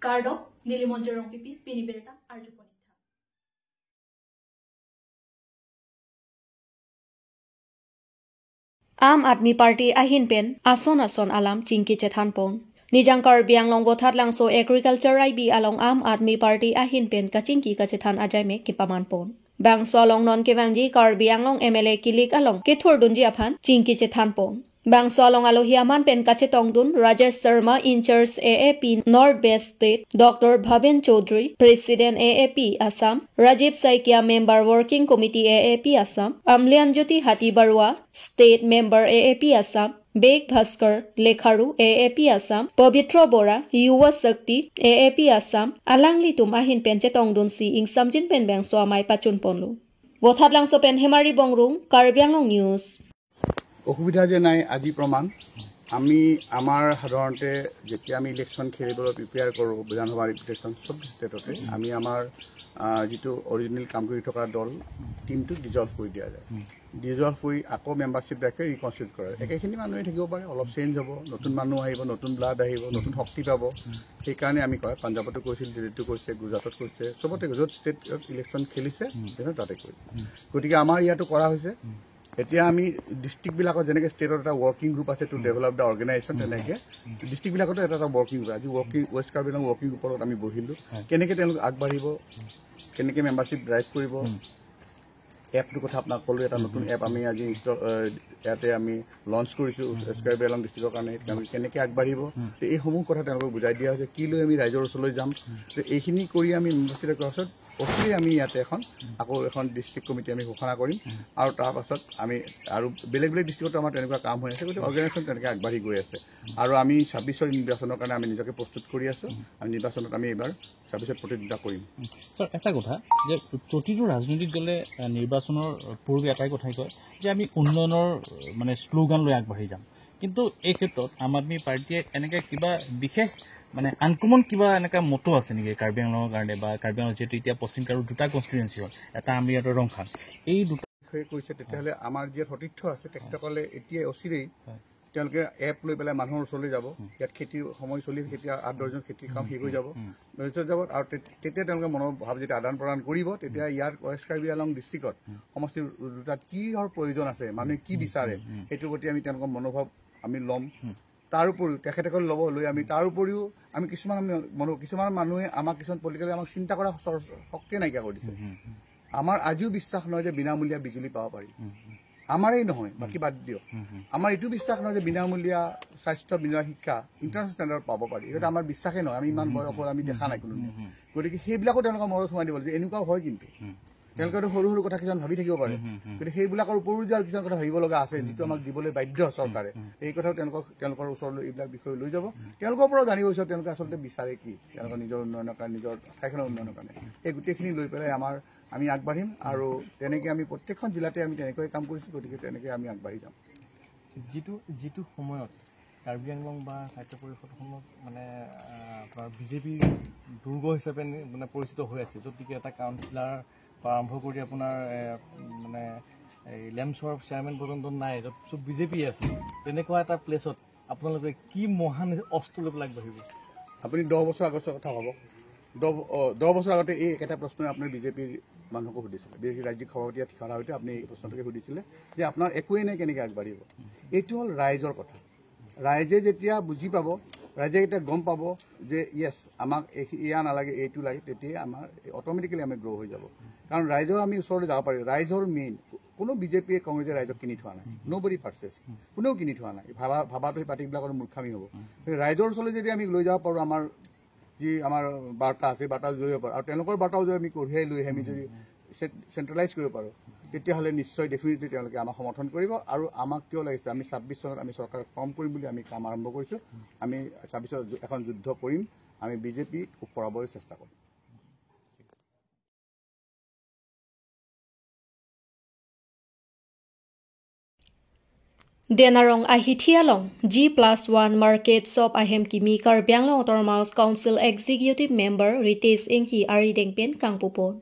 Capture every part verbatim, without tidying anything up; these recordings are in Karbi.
Kardom, neli Monjir Rongpipi, pini birta arjupon itha. Aam Aadmi Party ahin pen ason ason alam chingki chethanpon. Nijang Karbi Anglong Vothatlangso Agriculture I B along Aam Aadmi Party ahin pen kachingki kachethan ajai me kepamanpon. Bangso along non kevangji Karbi Anglong M L A kilik along kethurdunji aphan chingki chethanpon. Bangso along alohi aman pen kachetongdun Rajesh Sharma, in charge A A P North West State, Doctor Bhaben Chaudhary, President A A P Assam, Rajiv Saikia, Member Working Committee A A P Assam, Amlian Jyoti Hati Barua, State Member A A P Assam, Beg Bhaskar Lekharu, A A P Assam, Pabitra Bora, Yuva Shakti, A A P Assam, alanglitum ahin pen chetongdunsi ingsamjin pen bangso amei pachunponlo. Vothatlangso pen Hemari Bongrung, Karbi Anglong News. অসুবিধা যে নাই আজি প্ৰমাণ। আমি আমাৰ সাধাৰণতে যেতিয়া আমি ইলেকশ্যন খেলিবলৈ প্ৰিপেয়াৰ কৰোঁ, বিধানসভাৰ ইলেকশ্যন চব ষ্টেটতে আমি আমাৰ আহ, যিটো অৰিজিনেল কাম কৰি থকা দল টিমটো ডিজলভ কৰি দিয়া যায়। ডিজলভ কৰি আকৌ মেম্বাৰশ্বিপ ডাইৰেক্টে ৰিকনষ্টিটিউট কৰে। একেখিনি মানুহে থাকিব পাৰে, অলপ চেঞ্জ হ'ব, নতুন মানুহ আহিব, নতুন ব্লাড আহিব, নতুন শক্তি পাব। সেইকাৰণে আমি কয়, পাঞ্জাৱতো কৰিছিল, দিল্লীতো কৰিছে, গুজৰাটত কৰিছে, চবতে য'ত ষ্টেটত ইলেকশ্যন খেলিছে তেনে তাতে কৰিছে। গতিকে আমাৰ ইয়াতো কৰা হৈছে। এতিয়া আমি ডিষ্ট্ৰিক্টবিলাকত যেনেকে ষ্টেটত এটা ৱৰ্কিং গ্ৰুপ আছে টু ডেভেলপ দ্য অৰ্গেনাইজেশ্যন, তেনেকে ডিষ্ট্ৰিক্টবিলাকতো এটা এটা ৱৰ্কিং গ্ৰুপ। আজি ৱৰ্কিং ৱেষ্ট কাৰ্বি আংলং ৱৰ্কিং গ্ৰুপৰ লগত আমি বহিলোঁ, কেনেকে তেওঁলোক আগবাঢ়িব, কেনেকে মেম্বাৰশ্বিপ ড্ৰাইভ কৰিব। এপটোৰ কথা আপোনাক ক'লো, এটা নতুন এপ আমি আজি ইনষ্টল ইয়াতে আমি লঞ্চ কৰিছোঁ ৱেষ্ট কাৰ্বি আংলং ডিষ্ট্ৰিক্টৰ কাৰণে। তেওঁলোকে কেনেকে আগবাঢ়িব, তো এইসমূহ কথা তেওঁলোকক বুজাই দিয়া হৈছে। কি লৈ আমি ৰাইজৰ ওচৰলৈ যাম, তো এইখিনি কৰি আমি মেম্বাৰশ্বিপ কৰাৰ পিছত অচিৰেই আমি ইয়াতে এখন আকৌ এখন ডিষ্ট্ৰিক্ট কমিটি আমি ঘোষণা কৰিম। আৰু তাৰ পাছত আমি আৰু বেলেগ বেলেগ ডিষ্ট্ৰিক্টতো আমাৰ তেনেকুৱা কাম হৈ আছে, গতিকে অৰ্গেনাইজেশ্যন তেনেকে আগবাঢ়ি গৈ আছে। আৰু আমি ছাব্বিছৰ নিৰ্বাচনৰ কাৰণে আমি নিজকে প্ৰস্তুত কৰি আছোঁ। আমি নিৰ্বাচনত আমি এইবাৰ ছাব্বিছত প্ৰতিদ্বন্দ্বিতা কৰিম। ছাৰ, এটা কথা যে প্ৰতিটো ৰাজনৈতিক দলে আহ, নিৰ্বাচনৰ পূৰ্বে এটাই কথাই কয় যে আমি উন্নয়নৰ আহ, মানে শ্লোগান লৈ আগবাঢ়ি যাম, কিন্তু এই ক্ষেত্ৰত আম আদমী পাৰ্টীয়ে এনেকে কিবা বিশেষ মানে আনকমন কিবা এনেকা মটো আছে নেকি কাৰ্বি আংলঙৰ কাৰণে বা কাৰ্বি আংলং যিহেতু এতিয়া পশ্চিম কামৰূপ দুটা কনষ্টিটুৱেঞ্চি হয়, এটা আমৰি আৰু ৰংখান, এই দুটা বিষয়ে কৈছে, তেতিয়াহ'লে আমাৰ যি সতীৰ্থ আছে তেখেতসকলে এতিয়া অচিৰেই তেওঁলোকে এপ লৈ পেলাই মানুহৰ ওচৰলৈ যাব। ইয়াত খেতিৰ সময় চলি আছে, খেতি আঠ দহজন খেতিৰ কাম শেষ হৈ যাব, তাৰপিছত যাব। আৰু তে- তেতিয়া তেওঁলোকে মনৰ ভাৱ যেতিয়া আদান প্ৰদান কৰিব, তেতিয়া ইয়াৰ ৱেষ্ট কাৰ্বি আংলং ডিষ্ট্ৰিক্টত সমষ্টিৰ দুটাত কিহৰ প্ৰয়োজন আছে, মানুহে কি বিচাৰে, সেইটোৰ প্ৰতি আমি তেওঁলোকৰ মনোভাৱ আমি ল'ম। তাৰ উপৰিও তেখেতসকলে ল'ব, লৈ আমি তাৰ উপৰিও আমি কিছুমান আমি মনো- কিছুমান মানুহে আমাক কিছুমান পলিটিকেলি আমাক চিন্তা কৰা চ- শক্তিয়ে নাইকিয়া কৰি দিছে। আমাৰ আজিও বিশ্বাস নহয় যে বিনামূলীয়া বিজুলী পাব পাৰি। আমাৰেই নহয়, বাকী বাদ দিয়ক। আমাৰ এইটো বিশ্বাস নহয় যে বিনামূলীয়া স্বাস্থ্য, বিনামূলীয়া শিক্ষা ইণ্টাৰনেশ্যনেল ষ্টেণ্ডাৰ্ড পাব পাৰি। এইটো আমাৰ বিশ্বাসেই নহয়। আমি ইমান বয়স হ'ল, আমি দেখা নাই কোনো। গতিকে সেইবিলাকো তেওঁলোকৰ মনত সোমাই দিব লাগে যে এনেকুৱাও হয় কিন্তু। তেওঁলোকেতো সৰু সৰু কথা কিছুমান ভাবি থাকিব পাৰে। গতিকে সেইবিলাকৰ উপৰিও যে আৰু কিছুমান কথা ভাবিব লগা আছে, যিটো আমাক দিবলৈ বাধ্য চৰকাৰে। এই কথাও তেওঁলোকক তেওঁলোকৰ ওচৰলৈ এইবিলাক বিষয় লৈ যাব। তেওঁলোকৰ পৰাও জানিব বিচাৰোঁ তেওঁলোকে আচলতে বিচাৰে কি, তেওঁলোকৰ নিজৰ উন্নয়নৰ কাৰণে, নিজৰ ঠাইখনৰ উন্নয়নৰ কাৰণে। এই গোটেইখিনি লৈ পেলাই আমাৰ আমি আগবাঢ়িম আৰু তেনেকে আমি প্ৰত্যেকখন জিলাতে আমি তেনেকৈ কাম কৰিছোঁ। গতিকে তেনেকে আমি আগবাঢ়ি যাম। যিটো যিটো সময়ত কাৰ্বি আংলং বা স্বায়ত্ত পৰিষদখনত মানে আহ, আপোনাৰ বিজেপিৰ দুৰ্গ হিচাপে নি- মানে পৰিচিত হৈ আছে, য'ত নেকি এটা কাউন্সিলাৰ পৰা আৰম্ভ কৰি আপোনাৰ এ, মানে এই লেমছৰ চেয়াৰমেন পৰ্যন্ত নাই, য'ত চব বিজেপি আছে, তেনেকুৱা এটা প্লেচত আপোনালোকে কি মহান অস্ত্ৰ লৈ পেলাই আগবাঢ়িব? আপুনি দহ বছৰ আগৰ কথা হ'ব। দহ অ, দহ বছৰ আগতে এই একেটা প্ৰশ্নই আপুনি বিজেপিৰ মানুহকো সুধিছিলে, বিজেপিৰ ৰাজ্যিক সভাপতি ইয়াত থিয় হৈ আপুনি এই প্ৰশ্নটোকে সুধিছিলে যে আপোনাৰ একোৱেই নাই, কেনেকৈ আগবাঢ়িব? এইটো হ'ল ৰাইজৰ কথা। ৰাইজে যেতিয়া বুজি পাব, ৰাইজে যেতিয়া গম পাব যে য়েছ, আমাক এই- এয়া নালাগে, এইটো লাগে, তেতিয়াই আমাৰ অট'মেটিকেলি আমি গ্ৰ' হৈ যাব। কাৰণ ৰাইজৰ আমি ওচৰলৈ যাব পাৰিম। ৰাইজৰ মেইন কোনো বিজেপিয়ে কংগ্ৰেছে ৰাইজক কিনি থোৱা নাই, নবডি পাৰ্চেছ, কোনেও কিনি থোৱা নাই। ভাবা ভাবাটো সেই পাৰ্টিবিলাকৰ মূৰ্খামি হ'ব। ৰাইজৰ ওচৰলৈ যদি আমি লৈ যাব পাৰোঁ আমাৰ যি আমাৰ বাৰ্তা আছে, বাৰ্তা লৈ যাব পাৰোঁ আৰু তেওঁলোকৰ বাৰ্তাও যদি আমি কঢ়িয়াই লৈ আহি আমি যদি চে- চেণ্ট্ৰেলাইজ কৰিব পাৰোঁ, তেতিয়াহ'লে নিশ্চয় ডেফিনেটলি তেওঁলোকে আমাক সমৰ্থন কৰিব। আৰু আমাক কিয় লাগিছে, আমি ছাব্বিছ চনত আমি চৰকাৰ ফৰ্ম কৰিম বুলি আমি কাম আৰম্ভ কৰিছোঁ। আমি ছাব্বিছত যু- এখন যুদ্ধ কৰিম, আমি বিজেপিক ওপৰাবলৈ চেষ্টা কৰিম। Denarong ahithi along G plus one market shop ahem kimi Karbi Anglong Autonomous Council Executive Member Ritesh Enghi arideng pen kangpupon.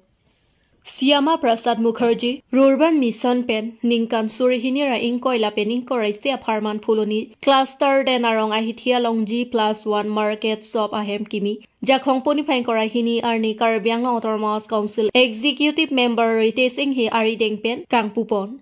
Shyama Prasad Mukherjee Rural Urban Mission pen ningkan suri hini ra ingkoi lapen ingkoi ra isi apharman Phuloni cluster Den Arong ahithi along G plus one market shop ahem kimi Jakhong Poni phai ingkoi ra hini arni Karbi Anglong Autonomous Council Executive Member Ritesh Enghi arideng pen kangpupon.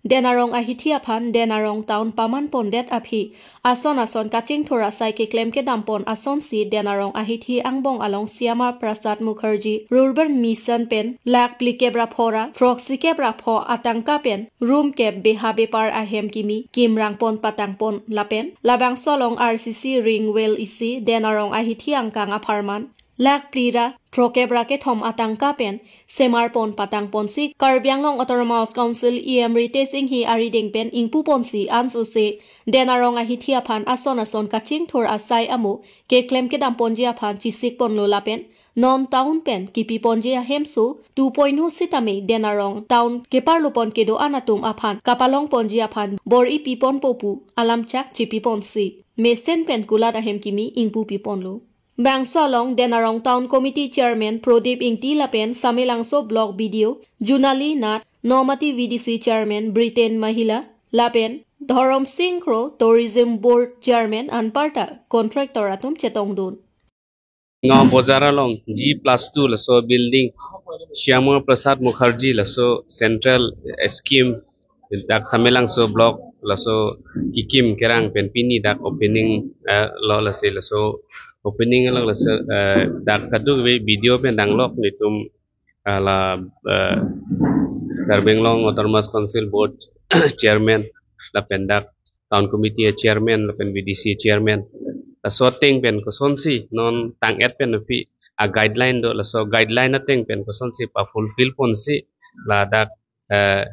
Den Arong ahithi aphan Den Arong town paman pondet aphi ason ason kachingthur asai keklem kedampon asonsi Den Arong ahithi angbong along Shyama Prasad Mukherjee Rural Urban Mission pen lakh phlikep ra pho ra throksikep ra pho atangka pen rum kep beha bepar ahem kimi kimrangpon patangpon lapen labangso along R C C ring well isi Den Arong ahithi angkang apharman lakh phli ra throkep ra kethom atangka pen semarpon patangponsi Karbi Anglong Autonomous Council E M Ritesh Enghi arideng pen ingpuponsi ansose Den Arong ahithi aphan ason ason kachingthur asai amo keklem kedamponji aphan chisikponlo lapen non town pen kipiponji ahemso two point o sitame Den Arong town keparlopon kedo-an atum aphan kapalongponji aphan bor-i piponpo pu alamchak chipiponsi mesen pen kulat ahem kimi ingpupiponlo. Bangso along Den Arong Town Committee Chairman Prodip Ingti lapen Samelangso Block B D O Junali Nath, Nomati V D C Chairman Britain Mahila lapen Dhorom Singh Kro, Tourism Board Chairman anparta contractor atum chetongdun. Nong Bojar along G plus two laso building Shyama Prasad Mukherjee laso central scheme dak Samelangso block laso kikim kerang pen pini dak opening, eh, lo lasi laso opening along laso, eh, dak kadokave video pen danglok nelitum, eh, la, eh, Karbi Anglong Autonomous Council Board Chairman lapen dak Town Committee Chairman lapen V D C Chairman laso ateng pen kosonsi non tang-et pen aphi a guideline do laso guideline ateng pen kosonsi pa fulfill ponsi ladak, eh,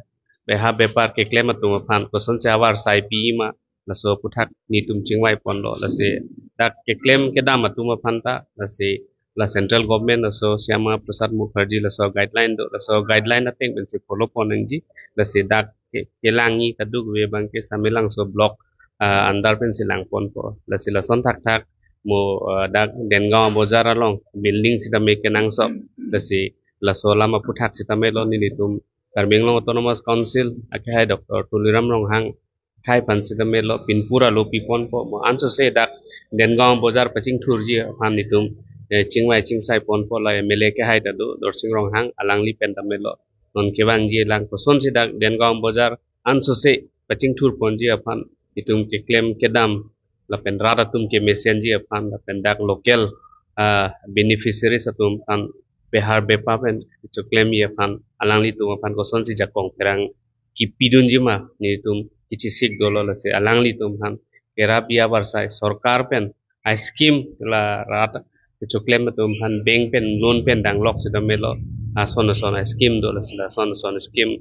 beha bepar keklem atum aphan kosonsi avarsai pima laso aphuthak nelitum chingvaiponlo lasi dak keklem kedam atum aphan ta lasi la central government laso Shyama Prasad Mukherjee laso guideline do laso guideline ateng pensi follow pon nangji lasi dak ke-, kelang-i kadokave abangke Samelangso block, ah, under pensi langponpo lasi lason thakthak mo, ah, dak Dengaon Bojar along building sitame kenangsot lasi laso alam aphuthak sitame lo nelitum Karbi Anglong Autonomous Council akehai Doctor Tuliram Ronghang akhai aphan sitame lo pinpura lo piponpo mo ansose dak Dengaon Bojar pachingthurji aphan nelitum, eh, chingvai chingsaiponpo la M L A akehai ta do Dorsing Ronghang alangli pen tame lo non kevangji lang kosonsi dak Dengaon Bojar ansose pachingthurponji aphan nelitum keklem kedam lapen rat atum kemesenji aphan lapen dak local, ah, beneficiaries atum aphan behar bepa pen choklemji aphan alanglitum aphan kosonsi jakong pherang kipidunji ma nelitum kechisik dolo lasi alanglitum aphan kerap-i avarsai sorkar pen a scheme la rat kechoklem atum aphan bank pen loan pen danglok sitame lo ason ason a scheme do lasi lason ason scheme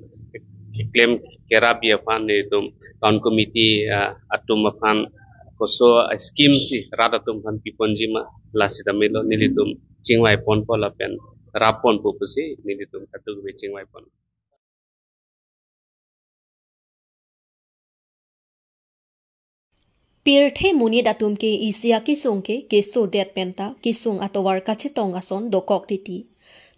keklem kerap-i aphan nelitum town committee, ah, atum aphan koso a scheme si rat atum aphan piponji ma la sitame lo nelitum chingvaiponpo lapen rapponpo pusi nelitum kadokave chingvaipon. Pirthe monit atum ke isi akesung ke kesodet penta kesung atovar kachetong ason dokok titi.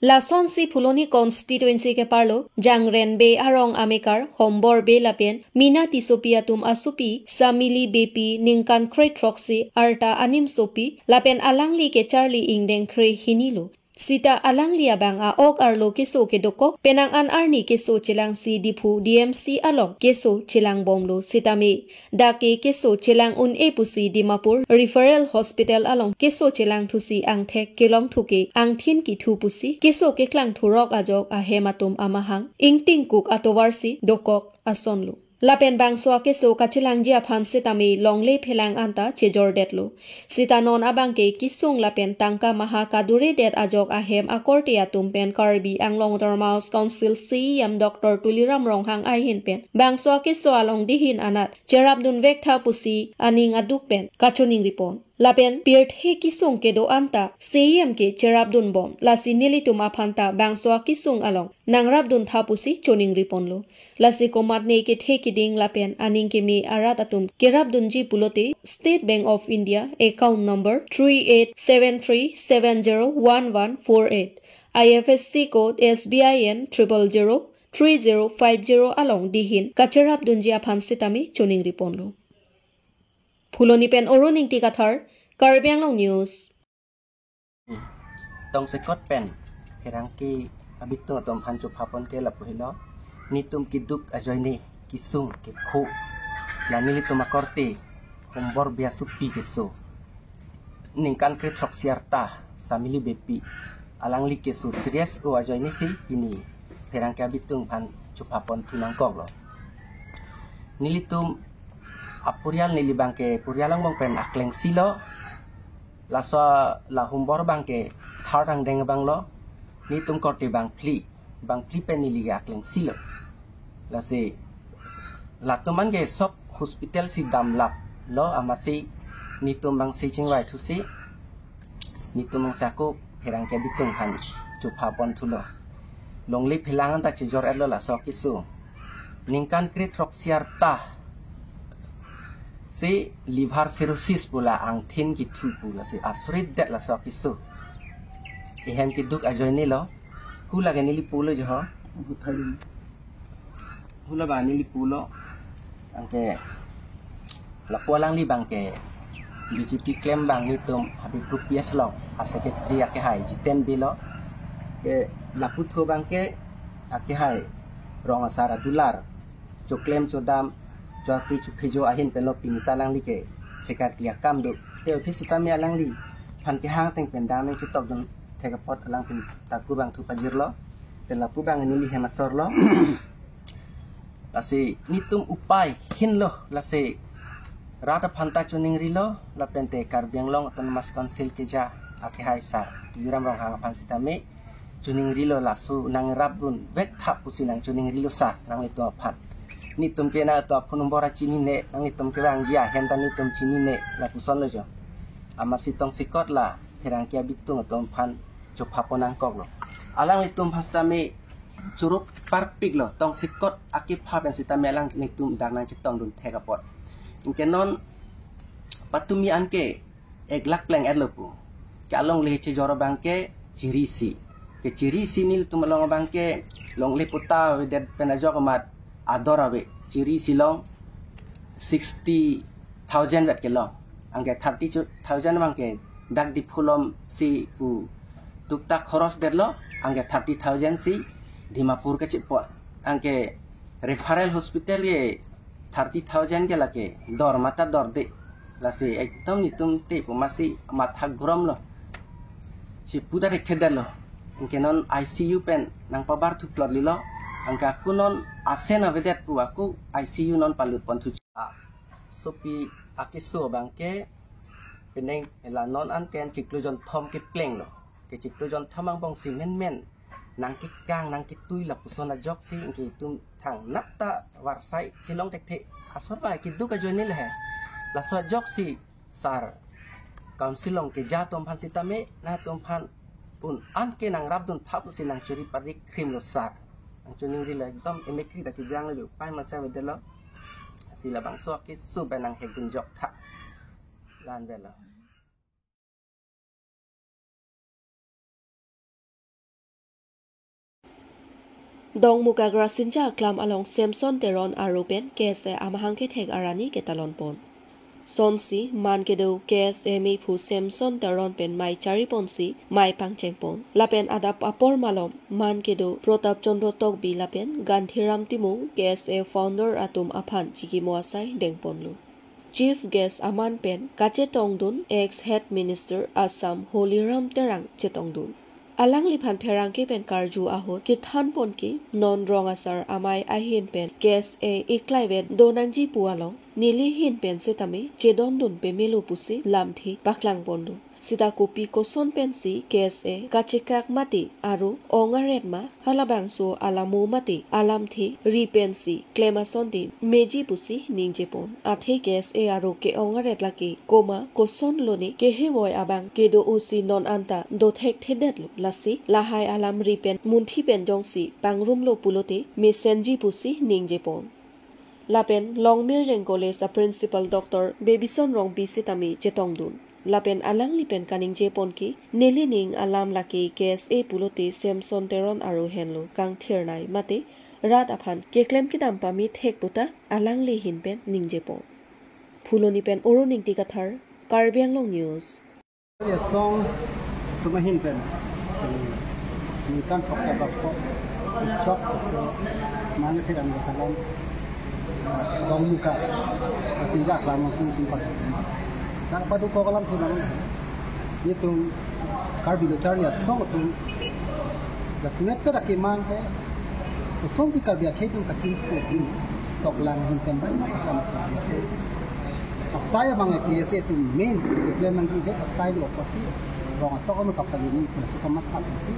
Lasonsi Phuloni constituency keparlo Jangren Bey arong amekar Hombor Bey lapen Mina Tissopi atum asopi Samili Beypi ningkan kre throksi arta animsopi lapen alangli kecharli ingdeng kre hini lo. Sita alangli abang a-ok arlo keso kedokok penang an arni keso chelangsi Diphu D M C along keso chelangbomlo sitame dak ke keso chelang un-e pusi Dimapur Referral Hospital along keso chelangthusi angthek kelongthu ke angthin kithu pusi keso keklangthurok ajok ahem atum amahang ingtingkuk atovarsi dokok asonlo. Lapen bangso akeso kachelangji aphan sitame longle phelang anta chejordetlo. Sita non abangke kesung lapen tangka maha kaduredet ajok ahem akorte atum pen Karbi Anglong Autonomous Council C E M Doctor Tuliram Ronghang ahin pen bangso akeso along dihin anat cherapdun vektha pusi aning aduk pen kachoningripon. Lapen pirthe kesung kedo anta C E M ke cherapdunbom lasi nelitum aphan ta bangso akesung along nangrapduntha pusi choningriponlo. Lasi komatne kethe keding lapen aning keme arat atum kerapdunji pulote State Bank of India account number three eight seven three seven zero one one four eight, I F S C code S B I N triple zero three zero five zero along dihin kacherapdunji aphan sitame choningri ponlo. Phuloni pen Oro Ingti Kathar, Karbi Anglong News. Tongsekot pen pherangke abitung atum aphan chopha pon ke lapu helo. Netum keduk ajoine kesung kekho, la nelitum akorte Humbor Biasopi keso, ningkan kre throksi arta Samili Beypi, alangli keso serious o ajoine si pini pherangke abitung aphan chopha pon thu nangkoklo. Nelitum apurial neli abangke purial angbong pen akleng silo. Laso la Humbor abangke thar angdeng abang lo. Netum korte bangphli, bangphli pen neli akleng silo. Lasi latum an ke sop hospital si damlaplo, amatsi netum abang si chingvai thusi, netum abang si ako pherangke abitung aphan chopha pon thulo. Longle phelang anta chejor-etlo laso keso. Ningkan kre throksi arta si liver cirrhosis pu la angthin kethu pu, lasi asorit det laso keso. Ehem keduk ajoine lo. Hu lake neli pulo jo ho. Hu labang neli pulo. Anke lapu alangli abangke B J P klem abang netum Habibpur P S along a-secretary akehai Jiten Bey lo. Ke lapu thu abangke akehai rong asar adular, choklem chodam, chokri chophejo ahin pen lo pini ta alangli ke secretary akam do. Te office sitame alangliphan kehang ateng pen dang nangchetokdun thek apot alang pen ta ako abang thu pajirlo. Pen lapu abang neli hem asor lo. Lasi netum upai hinlo, lasi rat aphan ta choningrilo, lapen te Karbi Anglong Autonomous Council keja akehai sar Tuliram Ronghang aphan sitame choningrilo, laso nangrapdun vek tha pusi nangchoningrilo sar, nanglitum aphan. Netum ke nangtum aphone number chinine, nanglitum kevangji ahem ta netum chinine, lapuson lo jo. Amatsi tongsekot la pherangke abitung atum aphan chopha pon nangkoklo. Alanglitum aphan sitame choro parpiklo, tongsekot akepha pen sitame alanglitum dang nangchetongdun thek apot. Anke non patumi anke ek lakh pleng-etlo pu. Ke alongle chejor abangke chiri isi. Ke chiri isi nelitum along abangke longle patta avedet pen ajok amat ador ave. Chiri isi along sixty thousand vet kelong. Anke thirty thousand abangke dak Diphu along si pu tuktak khoros detlo, anke thirty thousand si Dimapur kachepot. Anke referral hospital ke thirty thousand ke lake dor mata dorde. Lasi ekdom netum te pu amatsi matha gromlo. Si puda rekhedetlo. Anke non I C U pen nangpabar thuplot lilo. Anke ako non asen avedet pu ako I C U non palut pon thu. Sopi akeso abangke penang la non anken chiklo jonthom keplenglo. Ke chiklo jonthom angbong si menmen nangkekang nangketui lapuson ajoksi anke itum thangnat ta varsai chelong thekthe, asor abang keduk ajoine le he. Laso ajoksi sar council along keja atum aphan sitame nangtum aphan pun anke nangrapdun tha pusi nangchori parikrimlo sar. Nangchoningrilo, ekdom emekri ta kejanglo, upai masa avedetlo. Si labangso akeso pen nanghekdun jok tha. La-an avelo. Dongmukak Rasinja aklam along Samson Teron aru pen K S A amahang kethek arani ketalon pon. Sonsi man kedo K S A mephu Samson Teron pen mei chari ponsi mei pangcheng pon. Lapen adap apor malom man kedo Pratap Chandra Tokbi lapen Gandhiram Timung, K S A founder atum aphan chikimo asai deng ponlo. Chief guest aman pen kachetongdun ex head minister Assam Holiram Terang chetongdun. Alangliphan pherangke pen karju ahut kethan pon ke non rong asar amei ahin pen K S A eklaivet donangji pu along neli ahin pen setame chedondun pamelo pusi lamthe paklang ponlo. Sita kopi koson pensi K S A kachekak mati aru ong aret ma, halabangso alamo mati alamthe ri pensi klem asonte meji pusi ningje pon. Athe K S A aru ke-ong aret lake koma koson lone kehevoi abang kedo-osi non anta dothekthedetlo, lasi lahai alam ri pen munthi pen jongsi pangrumlo pulote mesenji pusi ningje pon. Lapen Longmirjeng College a Principal Doctor Bebison Rongpi sitame chetongdun. Lapen alangli pen kaningje pon ke, neli ning alam lake K S A pulote Samson Teron aro henlo kangthirnei mate rat aphan keklem kedam pame thek puta alangli ahin pen ningje pon. Phuloni pen Orun Ingti Kathar, Karbi Anglong News. Asong atum ahin pen ningkan throkkep bak kok chok so mangthek an kalam Dongmuka, Rasinja Aklam Hemsing atum pat. Dak padu kok alam thek bang. Nelitum Karbi lo charli asong atum jasemet pen akemang ke, kosonsi Karbi akhei atum kachingthur adim toklang ahin pen bang, maka sama sama asai abang ke K S A atum main keklem nangji ke asai lo, apotsi rong atok ano kapali ni pula suka mat pali si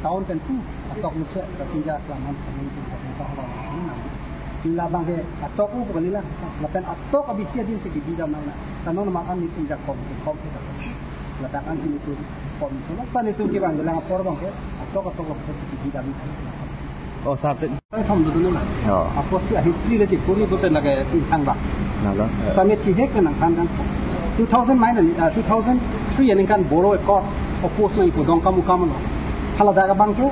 town pen pu atok lo che Rasinja Aklam Hemsing atum atok lo, atok lo si nang. Labang ke atok u bukan ila, lapen atok abisi adim si kebidam nang na. Kanon makan ni pun jakong ke kom ke dapat si. Ladak an si nelitum kom itu, lapen nelitum kebang gelang apor bang ke atok atok lo si kebidam. Oh, satu. Kan kamu dulu na. Oh. Apotsi a history le cik puri bote na ke tingtang bang. Nalo. Tame cihek ke nangthan kan. Two thousand nine, uh, two thousand three aningkan Bodo Accord oppose nangji pu Dongkamukam lo. Hala dak abang ke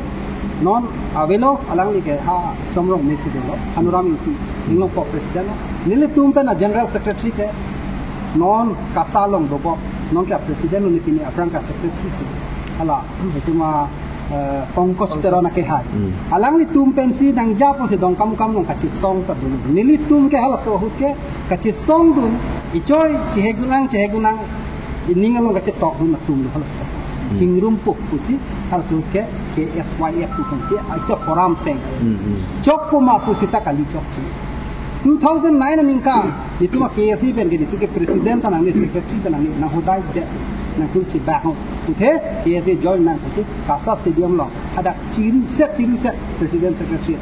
non avelo, alangli ke ha Chomrong Mesi dolo, Hanuram Ingti, Inglongpo president. Nelitum pen a general secretary ke non KASA along dobok, non ke president lo, ne pini aphrang ke secretary si. Hala, itum a, eh, Pankaj Teron akehai. Hmm. Alanglitum pensi nangjapo si Dongkamukam along kachesong ta dolo. Nelitum ke halaso ahut ke kachesong dun, ichoi chihek dun nang, chihek dun nang, ining along kachetok dun atum lo halaso. Hmm. Chingrumpo pusi halaso ke K S Y F pu pensi aisa forum seng. Hmm, hmm. Chokpo ma pusi ta kali chokche. Two thousand nine aningkan, nelitum a K S A pen ke nelitum ke president ta nangne, secretary ta nangne, nang hodai det, nangtum chebak ho. Puthe K S A join nang pusi KASA Stadium along hadak chiruset chiruset president secretary.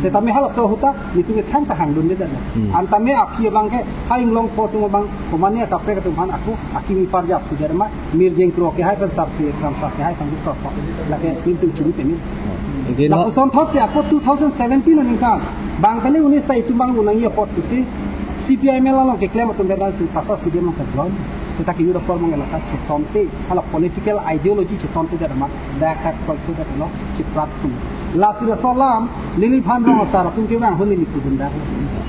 Setame halaso ahut ta nelitum ke thangta hangdunde det. Hmm. Antame aphi abang ke ha Inglongpo atum abang, komane kaprek atum aphan ako akimi parjap suder ma, Mirjeng Kro akehai pen sar ke, Kramsa akehai pen sar ko. Lake nelitum chini peni. Oke, no. Lapuson thot si ako two thousand seventeen aningkan, bang kali unis ta itum bang unang ye pot pusi C P I M L along keklem atum pen tu KASA Stadium along kajoin. Seta ke yura por mangala ka chetonte, hala political ideology chetonte dak ma, dak ka koi ko dak lo, cheprat pun. Lasi laso alam neliphan rong asar atum kevang ahut neli pudun dak.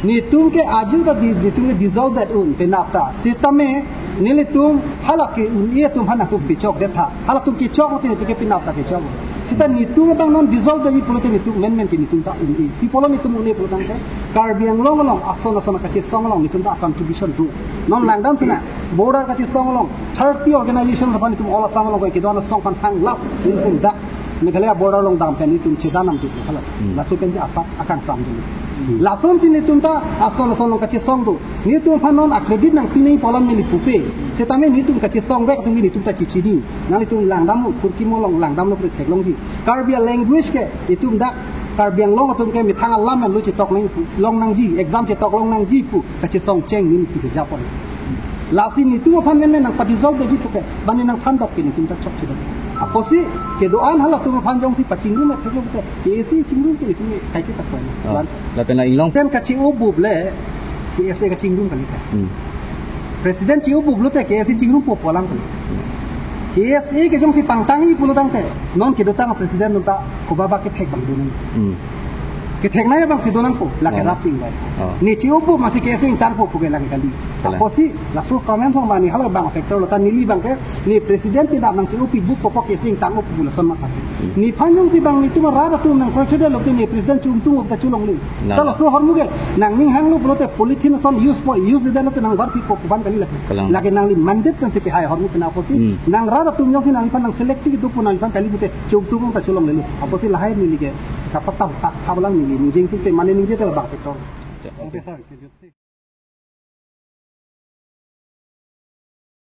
Nelitum ke aju ta di, nelitum ke dissolve det un penap ta. Setame nelitum hala ke un-e atum aphan nangtum pechok det tha. Halatum kechok mati nelitum ke penap ta kechok. Seta nelitum abang non dissolve detji pulote nelitum amendment ke nelitum ta un-e. Pi apotlo nelitum un-e pulo tangte, Karbi Anglong along ason ason kachesong along nelitum ta contribution do. Non langdam sina border kachesong along thirty organizations aphan nelitum All Assam along ke don asong aphan thanglap nelitum dak Meghalaya border along dam pen nelitum chedan nam tu hala. Hmm. Laso pen asap akangsam dulu. Hmm. Lasonsi nelitum ta ason ason along kachesong do. Nelitum aphan non a credit nangpinei pu alam neli pupe. Setame nelitum kachesong vek atum nelitum ta chichini. Nanglitum langdamlo, Kurkimo along langdamlo, pre theklongji. Karbi a language ke itum dak Karbi Anglong atum ke methang alam lo chetok nang, long nangji, exam chetok long nangji pu kachesong cheng neli si kejapon. Lasi nelitum aphan men men nangpa-dissolve detji puke, bani nangthan dok ke nelitum ta chokche dok. Apotsi kedo-an halatum aphan jongsi pachingrum theklo puke, K S A chingrum ke nelitum kaike ta koi. Oh. Lan. Lapen la Inglong. Pen kachi-obup le K S A kachingrum kali ta. Hmm. President chi-obup lote K S A chingrumpo pu alam kali. K S A ke jongsi pangtangji pulo tangte, non kedotang president atum ta koba ba kethek abang do nang. Hmm. Kethek nai abang si do nangpo, lake, oh, rat ching bai. Oh. Ne chi-obup masi K S A ingtangpo puke lake kali. Kalang. Apotsi laso comment thong bani hala bang factor lo ta, neli abang ke ne president pen dak nangchi-opi bup kopo K S A ingtang-opo pu lason ma kali. Hmm. Nephan jongsi bang nelitum rat atum nangkroikre detlo te ne president chumtung-op ta cholongle. Nah. Ta laso ahormu ke nangning hanglo pulote polythene ason use po, use detlo te nangvarpipo pu abang kali lake. Kalang. Lake nangli mandate pensi kehai ahormu pen apotsi. Hmm. Nang rat atum jongsi nangliphan nang selective do pu nangliphan kali pute chumtung ta cholonglelo. Apotsi lahai neli ke kapatam tak thablang neli ningjeng tukte mane ningje te labang factor. Cha, okay. Okay, sir.